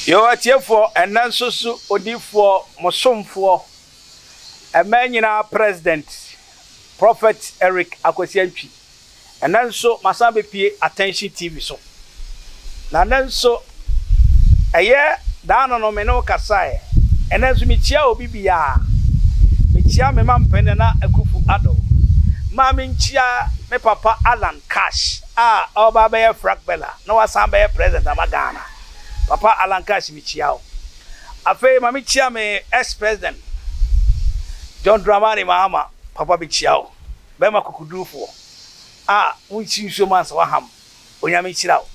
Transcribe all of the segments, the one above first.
Yo atiefoɔ, ɛnnɛ nso so odiyifoɔ, mo somfoɔ, ɛmɛn nyinaa president, Prophet Eric Akwasi Antwi. Ɛnnɛ nso masan abɛpue Attention TV so. Na ɛnnɛ nso, ɛyɛ daano no me ne wo kasaeɛ. Ɛnnɛ nso mekyia obi biara. Mekyia me mampanin Nana Akuffo Addo. Ma menkyia me papa Allan Cash a ɔreba abɛyɛ Flag-bearer na wasan abɛyɛ President ama Ghana. Papa Allan Cash mekyia wo. Afei ma mekyia me ex-president John Dramani Mahama, papa mekyia wo. Bɛrima kokodurufoɔ a wonsi nsuo mu ansa waham, Onyame nhyira wo.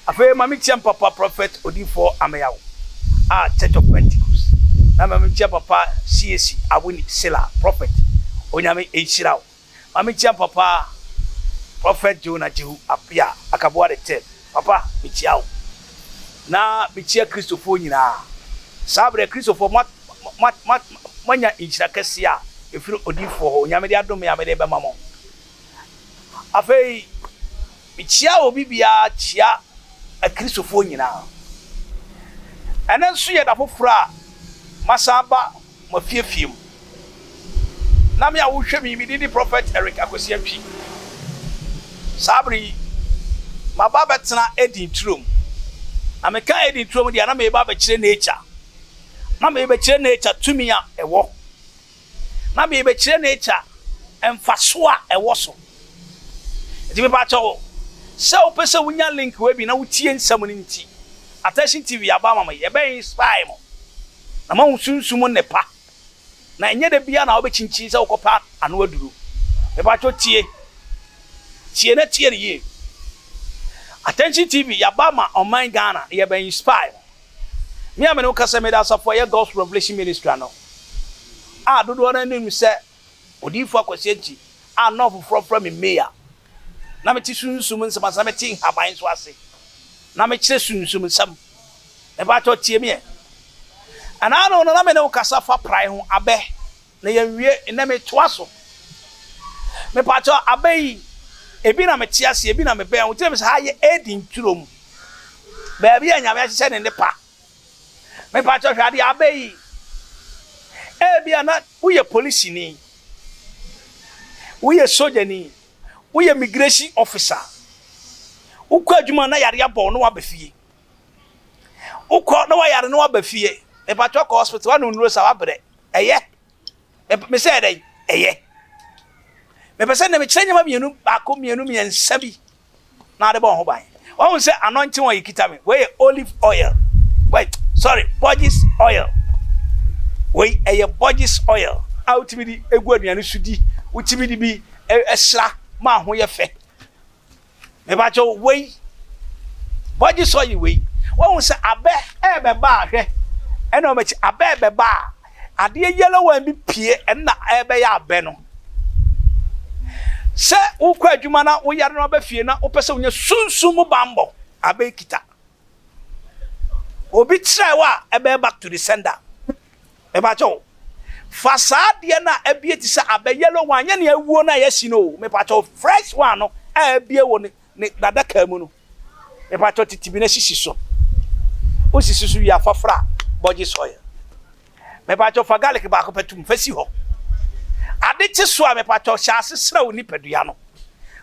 Afei ma menkyia me papa Prophet Odiyifoɔ Ameyaw a Church of Pentecost, na ma menkyia papa CAC Awini Sila Prophet, Onyame nhyira wo. Ma menkyia me papa Prophet Jonah Jehu Appiah Akaboa the Third, papa mekyia wo. Na mekyia Kristofoɔ nyinaa. Saa berɛ Kristofoɔ mo moanya nhyira kɛseɛ a ɛfiri odiyifoɔ hɔ, Onyame de adom me a mede rebɛma mo. Afei, mekyia obi biara, kyia Akristofoɔ nyinaa. Ɛnnɛ nso yɛ da foforɔ a masan aba mo afiefie mu. Na me a wohwɛ me yi, me din de Prophet Eric Akwasi Antwi. Saa bere yi, maba abɛtena Eden turom. Na meka Eden turom deɛ a, na mereba abɛkyerɛ nature. Na merebɛkyerɛ nature tumi a ɛwɔ. Na merebɛkyerɛ nature mfaso a ɛwɔ so. Nti mepakyɛ wo, sɛ wopɛ sɛ wonya link wei bi na wotie nsɛm no nti, Attention TV aba ama mo, yɛbɛ inspire mo na moahu sunsum nnepa. Na ɛnyɛ da biara na wobɛkyinkyin sɛ wokɔpɛ ano aduro. Mepakyɛ tie, tie na tie no yie. Attention TV yɛaba ama ɔman Ghana na yɛbɛ inspire mo. Me a me ne wo kasa yi, meda asafo a ɛyɛ God's Revelation Ministry ano, a dodoɔ no ara nim sɛ Odiyifoɔ Akwasi Antwi a na ɔfoforɔ frɛ me Mayor. Na mete sunsum nsɛm ase, na mete nhaban nso ase, na mekyerɛ sunsum nsɛm. Mepakyɛw tie me ɛ. Ɛna ano no na me ne wo kasa fa prae ho, abɛ, na yɛnwie, nnɛ metoa so. Mepakyɛw, abɛ yi, ebi na mete ase, ebi na mebɛn ho. Nti na mesɛ ha yɛ Eden turo mu, baabi a Nyame ahyehyɛ ne nnepa. Mepakyɛw hwɛ adeɛ, abɛ yi, ebia na woyɛ polisini, woyɛ sogyani, woyɛ migration officer, wokɔ adwuma na yare abɔ wo na woaba fie. Wokɔ na wayare na waba fie. Mepatwɔ kɔ hospital wanom nnuro sa wabrɛ. Ɛyɛ. Me sɛ ɛdɛn? Ɛyɛ. Mepɛ sɛ nnɛ mekyerɛ nneɛma mmienu, baako, mmienu, mmiɛnsa bi na ade bɔ ho ban. Wahu sɛ anointing oil kita me. Wei yɛ olive oil. Wait, sorry, Borges oil. Wei ɛyɛ Borges oil a wotumi de egu aduane so di. Wotumi de bi ɛsra ma ho yɛ fɛ. Mepakyɛw, wei, bɔgye sɔye wei, wahu sɛ abɛ ɛɛbɛba a, hwɛ, ɛna wɔn akyi, abɛ ɛɛbɛba a, adeɛ yellow one bi pie, ɛna ɛɛbɛyɛ abɛ no. Sɛ wokɔ adwuma na woyare na waba fie na wopɛ sɛ wonya sunsum mu bammɔ, abɛ yi kita. Obi kyerɛ wo a, ɛbɛyɛ back to the sender. Mepakyɛw, fa saa adeɛ no a abue te sɛ abɛ yellow one, nyɛ nea awuo no a yɛasi no o, mepakyɛw, fresh one no a abue wɔ ne ne n'adaka mu no, mepakyɛw tete bi na sisi so. Wosisi so wie a, fa fra Borges oil. Mepakyɛw fa garlic baako pɛ tom, fa si hɔ. Ade kye so a, mepakyɛw hyɛ ase sra wo nipadua no.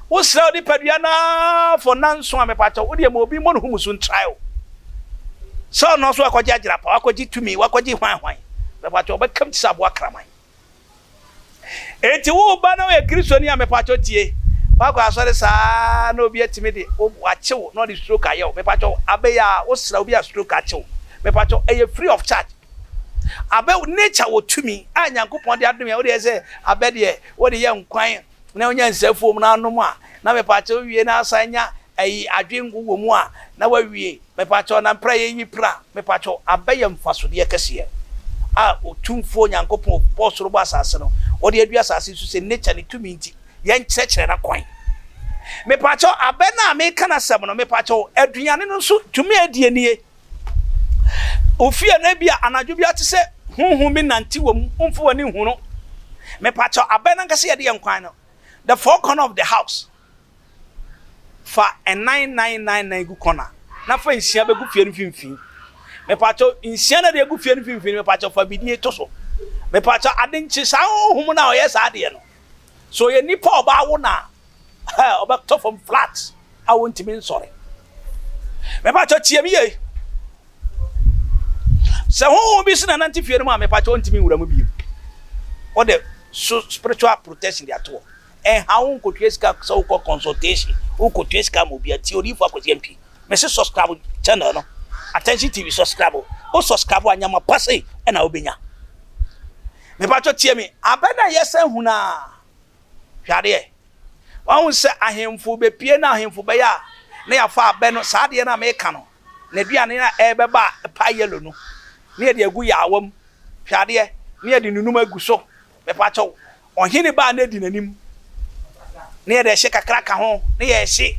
Wo sra wo nipadua no ara for nnanson a mepakyɛw wo deɛ ma obi mmɔ ne ho musu ntrae wo. Sɛ ɔno nso wakɔgye agyirapa, wakɔgye tumi, wakɔgye hwan hwan. Mepakyɛw ɔbɛkam te sɛ aboa kraman. Enti wo ba na woyɛ Kristoni a mepakyɛw tie. Wakɔ asɔre saa na obi atumi de wo wakye wo na ɔde stroke ayɛ wo. Mepakyɛw abɛyɛ a wo sra obi a stroke akye wo. Mepakyɛw ɛyɛ free of charge. Abɛ nature wɔ tumi a Nyankopɔn de adom yɛn. Wo deɛ sɛ abɛ deɛ wode yɛ nkwan na wonya nsafuom na anom a, na mepaakyɛw wie na asan nya ayi adwen ngo wɔ mu a, na wawie. Mepaakyɛw na mpra yɛ yi pra. Mepaakyɛw abɛ yɛ mfasodeɛ kɛseɛ a Otumfoɔ Nyankopɔn bɔɔ soro bɔɔ asase no, ɔde adua asase so sɛ nature ne tumi nti yɛnkyerɛkyerɛ n'akwan. Mepaakyɛw abɛ no a meka n'asɛm no, mepaakyɛw aduane no nso dwuma a ɛdie nie. Ofie no ebia anadwo bi ate sɛ honhom bi nante wɔ mu, womfa w'ani nhu no. Mepakyɛw, abɛn no ankasa yɛde yɛ nkwan no, the four corner of the house, fa nnan nnan nnan nnan gu kɔna, na fa nsia bɛgu fie no mfimfini. Mepakyɛw, nsia na de agu fie no mfimfini, mepakyɛw fa bidie to so. Mepakyɛw, ade nkye saa honhom no a ɔyɛ saa adeɛ no, sɛ ɔyɛ nipa a ɔbaa wo na a, ɔbɛtɔ fam flat a ɔntumi nsɔre. Mepakyɛw, tie me yie. Sɛ honhom bi si na nante fie no mu a, mepakyɛw ɔntumi nwura mu bio. Wode so spiritual protection de ato hɔ. Ɛnha wo nkotua sika sɛ wokɔ consultation, wokotua sika ma obi a, tie Odiyifo Akwasi Antwi. Mese subscribe channel no, Attention TV subscribe. Wo subscribe a nyama pa sei ɛna wobɛnya. Mepatwɔ tie me, abɛ na ɛyɛ sɛ hunu a, hwɛ adeɛ. Wahu sɛ ahemfo bɛpie na ahemfo bɛyɛ a, na yɛafa abɛ no, saa adeɛ no a meka no, n'aduane no a ɛrebɛba a ɛpa yellow no, na yɛde agu yaawa mu. Hwɛ adeɛ, na yɛde nunum agu so. Mepakyɛw, ɔhene ba a na edi n'anim, na yɛde ɛhye kakra ka ho, na yɛhye.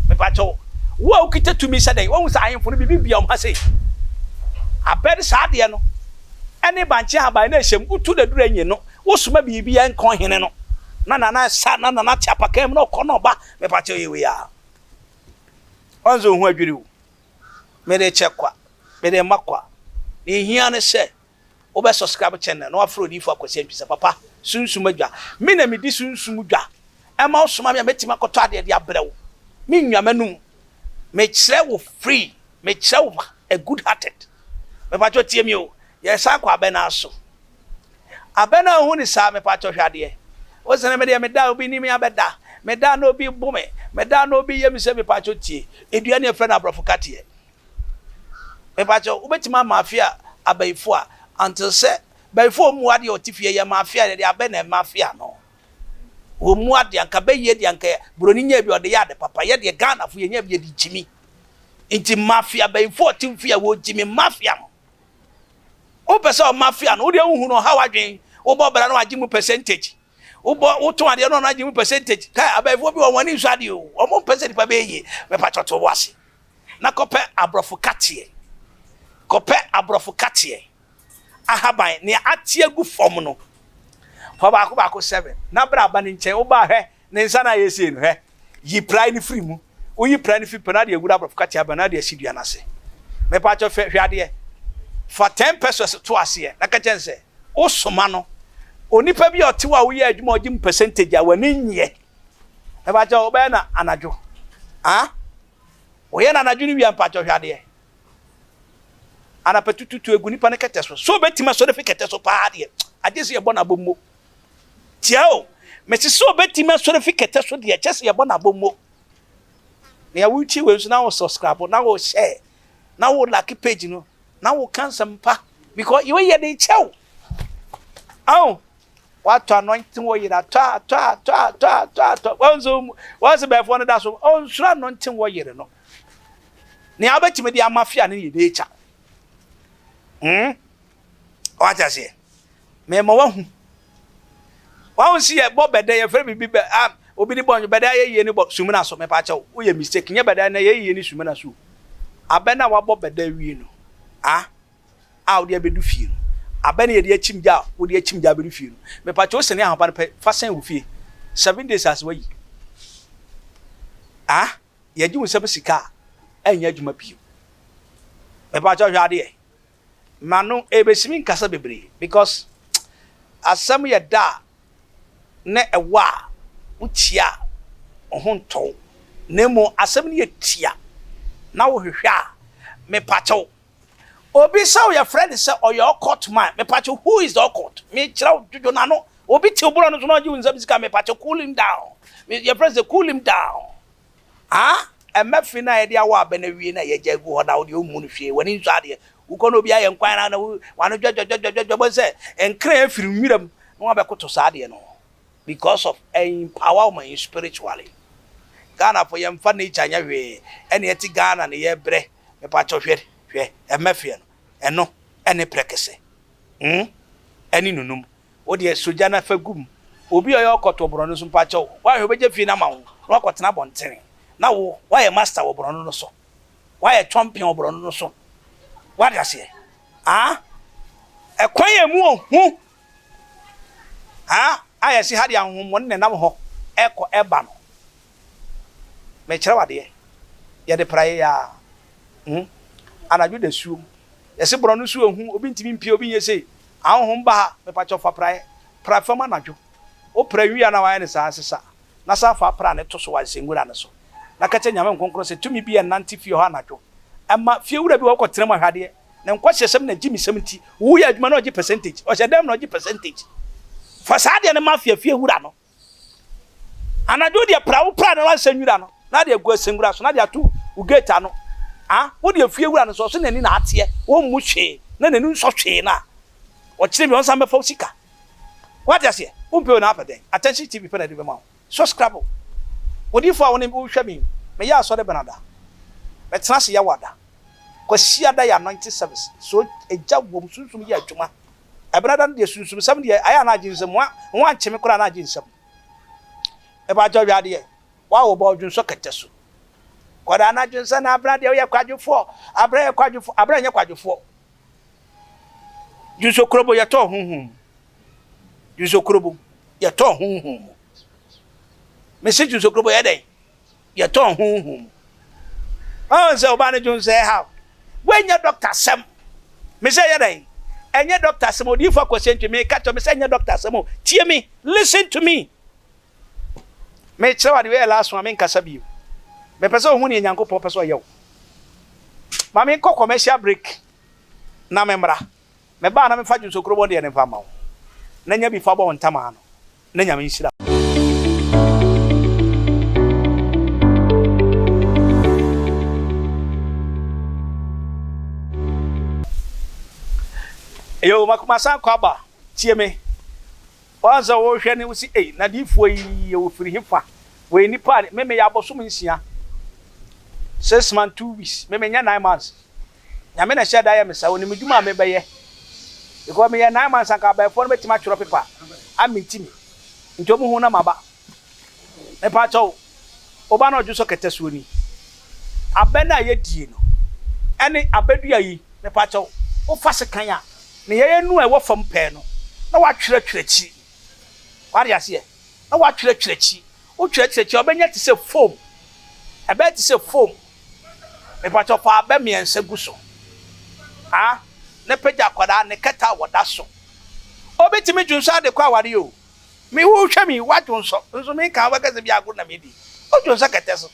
Mepakyɛw, wo a wokita tumi sɛ dɛn? Wahu sɛ ahemfo no biribi bia wɔn ha sei. Abɛ no saa adeɛ no, ɛne bankye ahaban na ɛhyɛ mu, wotu na duru enye no, wosoma biribi a ɛnka ɔhene no, na nana ɛsa, na nana te apakan mu, na ɔkɔ na ɔba. Mepakyɛw yɛ wei a. Wɔn nso ho adwiri wo. Mede kyɛ kwa, mede ma kwa. Nea ehia ne sɛ Wobɛ subscribe channel na wafrɛ Odiyifoɔ Akwasi Antwi sɛ papa sunsum adwa. Me na medi sunsum dwa. Ɛma wo soma me a mɛtumi akɔtɔ adeɛ de abrɛ wo. Me nwa m'anum. Mekyerɛ wo free. Mekyerɛ wo a good hearted. Mepakyɛw tie me o. Yɛsan kɔ abɛ no aso. Abɛ no a wohu no saa mepakyɛw hwɛ adeɛ. Wo sene me deɛ meda a obi ni me abɛda. Meda a na obi bo me. Meda a na obi yɛ me sɛ mepakyɛw tie. Edua ne yɛfrɛ no aborɔfo kateɛ. Mepakyɛw, wobɛtumi ama afia abayifo a, until sɛ, bayifo a ɔmmu adeɛ a ɔte fie yɛ ma afia, yɛde abɛ na ɛma afia no. Wɔmmu adeɛ, anka bɛyie deɛ anka buroni nyaa bi ɔde yɛ ade papa, yɛ deɛ Ghanafo yɛnya bi yɛde gyimi. Nti mafia bayifo a ɔte fie a wɔgyimi mafia no. Wopɛ sɛ ɔmafia no, wodeɛ wohu no ɔha w'adwen, wobɔ bra no wagye mu percentage. Wobɔ wotɔn adeɛ no ɔno agye mu percentage. Kai abayifoɔ bi wɔ wɔn ani nsɔ adeɛ o, wɔn mpɛ sɛ nipa bɛyɛ yie. Mepakyɛw to wo bo ase. na kɔpɛ aborɔfo kateɛ. Kɔpɛ aborɔfo kateɛ ahaban, nea ate agu fam no. Fa baako baako seven na bra aba ne nkyɛn. Woba a, hwɛ ne nsa no a ɛyɛ sei no, hwɛ. Yi prae no firi mu. Woyi prae no firi pɛ na ade awura aborɔfo kateɛ ahaban na ade asi dua no ase. Mepakyɛ hwɛ, hwɛ adeɛ. Fa ten pesos to aseɛ na ka kyerɛ no sɛ wosoma no. Onipa bi a ɔte hɔ a woyɛ adwuma a ɔgye mu percentage a w'ani nnyeɛ. Mepakyɛ wobɛyɛ no anadwo. Ah? Wɔyɛ no anadwo no wie a, mpakyɛw hwɛ adeɛ. Anapa tututu egu nipa no kɛtɛ so. So obetumi asɔre fi kɛtɛ so paa deɛ, agye sɛ yɛbɔ no abommo. Tia o, mese sɛ obetumi asɔre fi kɛtɛ so deɛ, kyɛ sɛ yɛbɔ no abommo. Nea wotie wei nso na wo subscribe, na wo share, na wo like page no, na wo ka nsɛm pa because wei yɛ de kyɛw. Aw, Watɔ anointing oil atɔ atɔ atɔ atɔ atɔ atɔ. Wɔn nso wɔn sɛ bɛɛfoɔ no da so ɔnsoro anointing oil no. Nea wobɛtumi de ama fia no yɛ nature. Hmm? Wate aseɛ? Mɛma wahu. Wahu si yɛ bɔ bɛdɛ yɛfrɛ biribi bɛ a obi de bɔ bɛdɛ ayɛ yie ne bɔ sumina so mepa kyɛw woyɛ mistake nyɛ bɛdɛ na yɛ yie ne sumina so. Abɛ na wabɔ bɛdɛ wie no. Ah a wode abɛdu fie no, abɛ no yɛde akyim gya a wode akyim gya abɛdu fie no, mepakyɛ wo sɛne ahaba no pɛ fa sɛn wo fie 7 days ase wayi. Ah, yɛgye wo nsam sika a ɛnyɛ adwuma bio. Mepakyɛ hwɛ adeɛ ma no ɛbɛsimi nkasa bebree because asɛm yɛ da a na ɛwɔ a wotia a wo ho ntɔ wo, na mmom asɛm no yɛ tia na wohwehwɛ a mepakyɛw Obi sɛ wo yɛfrɛ no sɛ ɔyɛ occult man mepakyɛw who is the occult mekyerɛ wo dwodwo n'ano obi te wo borɔ no so na ɔgye wo nsam sika mepakyɛw cool him down yɛfrɛ no sɛ cool him down ah ɛmɛ fi na yɛde awɔ abɛ na wie na yɛgya agu hɔ na wo deɛ ɔmmu no hwee w'ani nsɔ adeɛ wokɔ na obi ayɛ nkwan na na wano dwadwadwadwadwa bɔ sɛ nkran afiri nwiram na wabɛkoto saa adeɛ no because of empower wɔn spiritually Ghana fo yɛmfa nature nyɛ hwee ɛne ɛte Ghana ne yɛbrɛ. Mepakyɛw hwɛ, hwɛ, ɛmɛfeɛ no, ɛno ɛne prɛkɛsɛ, hmm, ɛne nunum. Wo deɛ sɔ gya na fa gu mu. Obi a ɔyɛ ɔkɔtɔ borɔno nso, mepakyɛw, woahwɛ ɔbɛgya fie no ama wo na woakɔtena abɔntene. Na wo, woayɛ master wɔ borɔno no so. Woayɛ champion wɔ borɔno no so. Woate aseɛ? Ah, ɛkwan a emu ohu, ah, a yɛse ha deɛ ahonhommɔne na ɛnam hɔ ɛkɔ ɛba no. Mekyerɛ wo adeɛ. Yɛde praeɛ yi ara. Hmm. Anadwo dasuom. Yɛse borɔno so ehu, obi ntumi mpie, obi nyɛ sei. Ahonhom ba ha, mepakyɛw fa praeɛ. Pra fam anadwo. Wo pra wie a na wayɛ no saa, sesa na san fa pra no to so wɔ asɛnwura no so. Na ka kyerɛ Nyame Nkronkron sɛ tumi bi ɛnnante fie hɔ anadwo. Ɛma fie wura bi wɔ hɔ kɔtena mu ahwɛ adeɛ. Ne nkwaseasɛm na gyimisɛm nti, wo yɛ adwuma na ɔgye percentage. Ɔhyɛ dɛm na ɔgye percentage. Fa saa adeɛ no ma fie fie wura no. Anadwo deɛ pra wo pra no ansa nwura no na de agu asɛnwura so na de ato wo gate ano. Ah, wo deɛ fie wura no sɛ ɔso n'ani na ateɛ, ɔmmu hwee na n'ani nsɔ hwee no a, ɔkyerɛ bi ɔnsan bɛfa wo sika. Wate aseɛ? Wompɛ o na apɛ dɛn? Attention TV pɛ na ɛde bɛma wo. Subscribe. Odiyifoɔ a wo ne wohwɛ me yi, meyɛ asɔre benada. Mɛtena ase yawada. Kwasiada yɛ anointing service. So egya wom, sunsum yɛ adwuma. Ɛbenada no deɛ sunsumsɛm deɛ ayɛ a na agye nsam. Ho ankye me koraa na agye nsam. Mepakyɛw hwɛ adeɛ. Woawo ba ɔdwonsɔ kɛtɛ so. Kwadaa no adwonsɔ na abena deɛ woyɛ kwadwofoɔ. Abena yɛ kwadwofoɔ. Abena nyɛ kwadwofoɔ. Dwonsɔ kurobo yɛtɔɔ honhom mu. Dwonsɔ kurobo yɛtɔɔ honhom mu. Mese dwonsɔ kurobo yɛ dɛn? Yɛtɔɔ honhom mu. Ɔn sɛ ɔbaa no dwonsɔ ɛhaw. Woanyɛ dɔkta asɛm. Mese ɛyɛ dɛn? Ɛnyɛ dɔkta asɛm. Odiyifoɔ Akwasi Antwi meka kyerɛ me sɛ ɛnyɛ dɔkta asɛm o. Tie me. Listen to me. Mekyerɛ wo ade, wei yɛ last one, menkasa bio. Mepɛ sɛ wohu nea Nyankopɔn pɛ sɛ ɔyɛ wo. Ma menkɔ commercial break na memmra. Meba a na memfa dwonsɔ kurobɔ deɛ no mfa mma wo. Na nya bi fa bɔ wo ntama ano. Na Nyame nhyira wo. Yo, masan kɔ aba. Tie me. Woahu sɛ wohwɛ ne wosi ei na diifoɔ yi ɔfiri he fa? Wɔyɛ nipa a me meyɛ abosom nsia, six months, 2 weeks, me menyɛ 9 months. Nyame na ɛhyɛ da yɛ me saa, onim adwuma a mebɛyɛ. Because meyɛ 9 months anka abɛɛfoɔ no bɛtumi atwerɛ paper amiti me. Nti ɔmo hu na maba. Mepa kyɛw, woba na ɔdwo sɔ kɛtɛ soɔ ni. Abɛ no a yɛdie no, ɛne abɛdua yi, mepa kyɛw, wofa sekan a, ne yɛyɛ nu a ɛwɔ fam pɛɛ no, na woatwerɛtwerɛ akyi. Wate aseɛ? Na woatwerɛtwerɛ akyi. Wotwerɛtwerɛ akyi a, wobɛnya te sɛ foam. Ɛbɛyɛ te sɛ foam. Mepa kyɛw, fa abɛ mmiɛnsa gu so. Ah, na pagya akwadaa ne kɛtɛ a wɔda so. Obi tumi dwonsɔ ade kɔ awareɛ o. Me wo hwɛ me wadwonsɔ nso me ka wobɛka sɛ bi agoro na medi. Wodwonsɔ kɛtɛ so.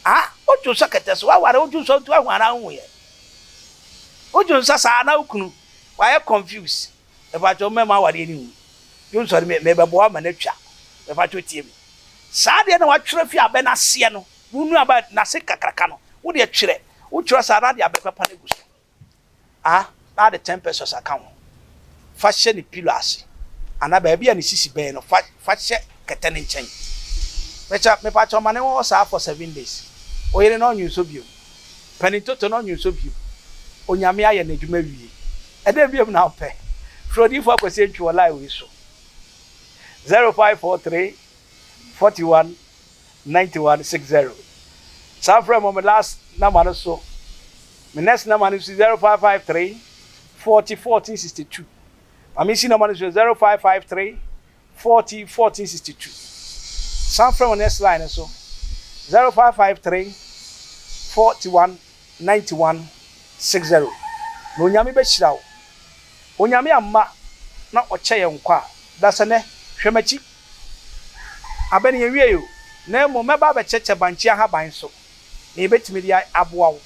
Ah, wodwonsɔ kɛtɛ so. Waware wodwonsɔ nti wahu anaa wohu yɛ. Wodwonsɔ saa na wo kunu wayɛ confused. Mepakyɛw mɛma awareɛ no nwu. Dwonsɔ no me mebɛboa ma no atwa. Mepakyɛw tie me. Saa deɛ na watwerɛ fi abɛ no aseɛ no, wo nua ba n'ase kakraka no, wo deɛ twerɛ. Wotwerɛ saa na de abɛ papa no agu so. A na ade 10 pesewas aka ho. Fa hyɛ ne pillow ase anaa baabi a ne sisi bɛn no, fa fa hyɛ kɛtɛ no nkyɛn. Mekyɛ mepakyɛw ma ne wɔ hɔ saa for 7 days. Wo yere no ɔnwonsɔ bio. Panin Toto no ɔnwonsɔ bio. Onyame ayɛ n'adwuma awie. Ɛdɛn biom na wopɛ? Frɛ Odiyifoɔ Akwasi Antwi wɔ line wei so, 0543 41 91 60. San frɛ me wɔ me last number no so. Me next number no nso 0553 40 14 62. Ma mensi number no so 0553 40 14 62. San frɛ wɔ next line no so 0553 41 91 60. Na Onyame bɛhyira wo. Onyame amma na ɔkyɛ yɛn nkwa a, dasɛnɛ, hwɛ m'akyi. Abɛ no yɛnwiei o, na mmom mɛba abɛkyerɛkyerɛ bankye ahaban so na yɛbɛtumi de aboa wo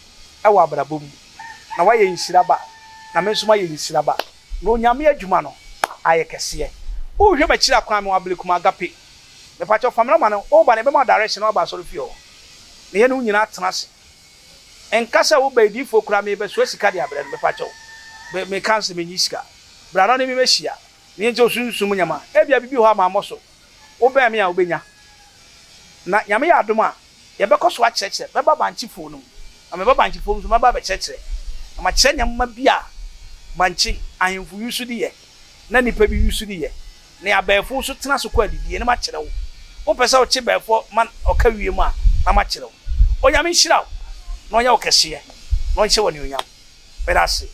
wɔ abrabɔ mu na woayɛ nhyira ba na me nso mayɛ nhyira ba na Onyame adwuma no ayɛ kɛseɛ. Wohwɛ m'akyiri akwan mewɔ Ablekuma Agape. Mepakyɛw fa me nɔma no, woba no yɛbɛma wo direction na woaba asɔre fie hɔ na yɛne wo nyinaa atena ase. Nka sɛ woba adiyifoɔ koraa merebɛsoa sika de abrɛ no, mepakyɛw me meka sɛ menyi sika. Bra na ɔne me mɛhyia na yɛnkyɛ wo sunsum nneɛma. Ebia biribi wɔ hɔ a mammɔ so. Wobɛn me a wobɛnya. Na Nyame yɛ adom a, yɛbɛkɔ so akyerɛkyerɛ. Mɛba bankyefoɔ no mu. Na meba bankyefoɔ mu nso, mɛba abɛkyerɛkyerɛ. Na makyerɛ nneɛma bi a bankye ahemfo use de yɛ, na nnipa bi use de yɛ, na abɛɛfo nso tena so kɔ adidie, na makyerɛ wo. Wopɛ sɛ wokye bɛɛfoɔ ma ɔka wiem a, na makyerɛ wo. Onyame nhyira wo, na ɔnyɛ wo kɛseɛ, na ɔnhyɛ wo anuonyam. Meda ase.